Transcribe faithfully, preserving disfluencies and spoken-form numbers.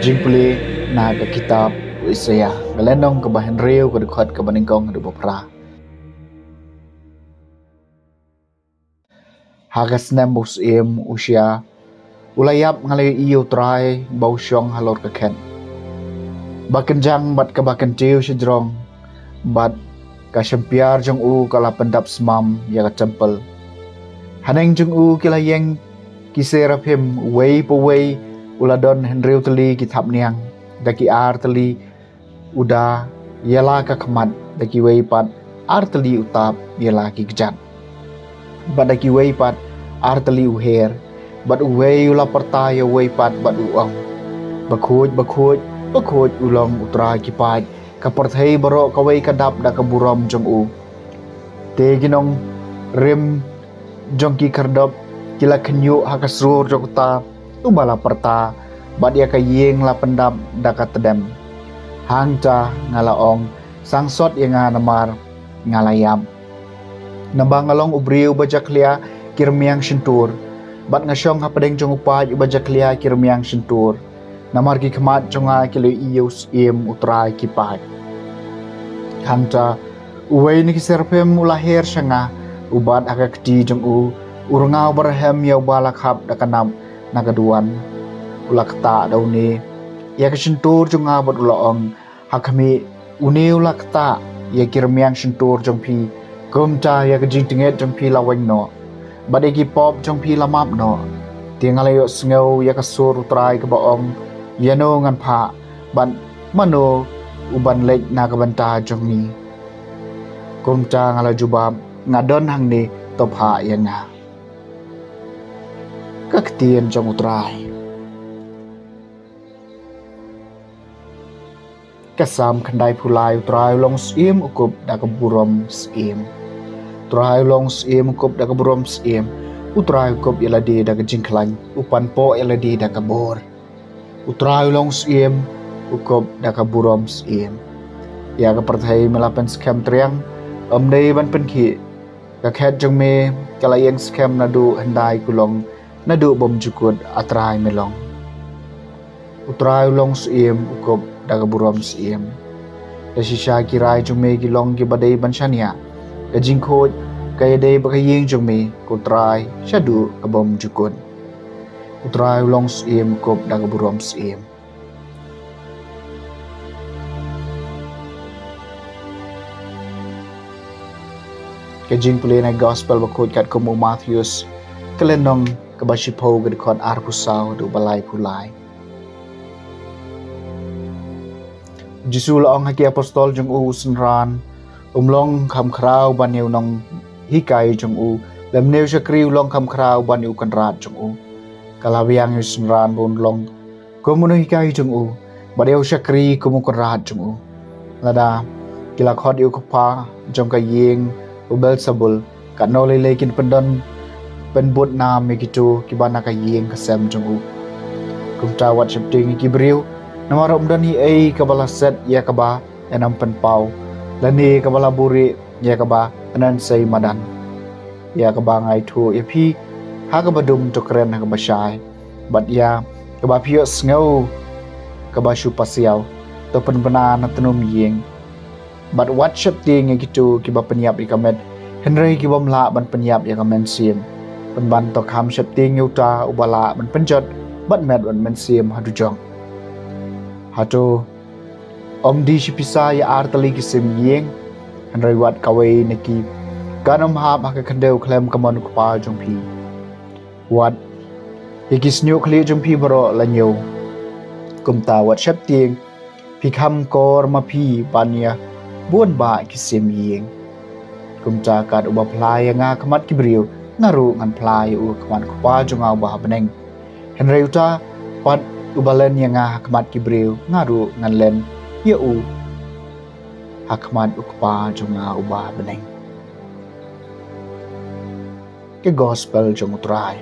Jingpule na ka kitab u Isaiah, ka lynnong kaba hynriew, ka dkhot kaba nyngkong haduh ba phra. Ha ka snem ba u syiem Usia u la ïap, nga la ïohi ïa U Trai ba u shong halor ka khet ba kynjang bad kaba kyntiew shajrong, bad ka shympiar jong u ka la pyndap smam ïa ka templ. Haneng jong u ki la ïeng ki seraphim, uwei pa uwei u la don hynriew tylli ki thapniang, da ki ar tylli u da ïa la ka khmat, da kiwei pat ar tylli u tap ïa la ki kjat, bad da kiwei pat ar tylli u her. Bad uwei u la pyrta ïa uwei pat bad u ong: Bakhuid, bakhuid, bakhuid u long U Trai ki paid. Ka pyrthei baroh kawei ka dap da ka burom jong u. Te ki nongrim jong ki khyrdop ki la khynñiuh ha ka sur jong uta uba la pyrta, bad ïa ka ïing la pyndap da ka tdem. Hangta nga la ong: Sangsot ïa nga, namar nga la ïap, naba nga long u briew ba jakhlia ki rmiang shyntur, bad nga shong hapdeng jong u paid uba jakhlia ki rmiang shyntur, namar ki khmat jong nga ki la ïohi ïa u syiem U Trai ki paid. Hangta uwei na ki seraphim u la her sha nga, u bat ha ka kti jong u, u rnga uba rhem ïa uba la khap da ka nap na ka duwan. U la ktah da une ïa ka shyntur jong nga bad u la ong: Ha khmih, une u la ktah ïa ki rmiang shyntur jong phi, kumta ïa ka jingtngit jong phi la weng noh, bad ïa ki pop jong phi la map noh. Te nga la ïohsngew ïa ka sur U Trai kaba ong: Ïano ngan phah, bad mano uban leit na ka bynta jong ngi? Kumta nga la jubab: Nga don hangne, to phah ïa nga. Ka ktien jong U Trai. Ka Salm khyndaiphew lai. U Trai u long syiem u kup da ka burom syiem. U Trai u long syiem u kup da ka burom syiem. U Trai u kup ïa lade da ka jingkhlaiñ, u panpoh ïa lade da ka bor. U Trai u long syiem u kup da ka burom syiem. Ïa ka pyrthei me la pynskhem triang, ym dei ban pynkhih. Ka khet jong me ka la ïeng skhem naduh hyndai kulong, naduh bymjukut, A Trai, me long. U Trai u long syiem u kup da ka burom syiem. Ka shisha ki rai jong me ki long kiba dei ban shaniah. Ka jingkhuid ka ïadei bad ka ïing jong me, ko Trai, shaduh ka bymjukut. U Trai u long syiem u kup da ka burom syiem. Ka jingpule na Gospel bakhuid katkum u Mathaios, ka lynnong kaba shiphew, ka dkhot arphew saw haduh ba laiphew lai. U Jisu u la ong ha ki apostol jong u, u synran um long kham khraw ban ïa u nonghikai jong u, lymne u shakri u long kham khraw ban ïa u kynrad jong u. Ka la biang ïa u synran ba un long kum u nonghikai jong u, bad ïa u shakri kum u kynrad jong u. Lada ki la khot ïa u kpa jong ka ïing u Belsebul, katno lei lei kin pyndon pynbud nam ïa kito kiba na ka ïing ka sem jong u. Kumta wat sheptieng ïa ki briew, namar ym don ei ei kaba la set ïa kaba yn ym pynpaw, lane kaba la buhrieh ïa kaba yn ym sei madan. Ïa kaba nga ithuh ïa phi ha kaba dum, to kren ha kaba shai, bad ïa kaba phi ïohsngew kaba shu pasiaw, to pynbna na tnum ïing. Bad wat sheptieng ïa kito kiba pynïap ïa ka met, hynrei ki bym lah ban pynïap ïa ka mynsiem. Pynban to kham sheptieng ïa uta uba lah ban pynjot bad met bad mynsiem ha dujok. Hato ym dei shi pisa ïa ar tylli ki sim ïing? Hynrei wat kawei na ki kan ym hap ha ka khyndew khlem ka mon u Kpa jong phi. Wat ïa ki shñiuh khlieh jong phi baroh la ñiew. Kumta wat sheptieng, phi kham kor ma phi ban ïa bun bah ki sim ïing. Kumta kat uba phla ïa nga ha khmat ki briew, nga ruh ngan phla ïa u ha khmat u Kpa jong nga uba ha bneng. Hynrei uta pat uba len ïa nga ha khmat ki briew, nga ruh ngan len ïa u ha khmat u Kpa jong nga uba ha bneng. Ka Gospel jong u Trai.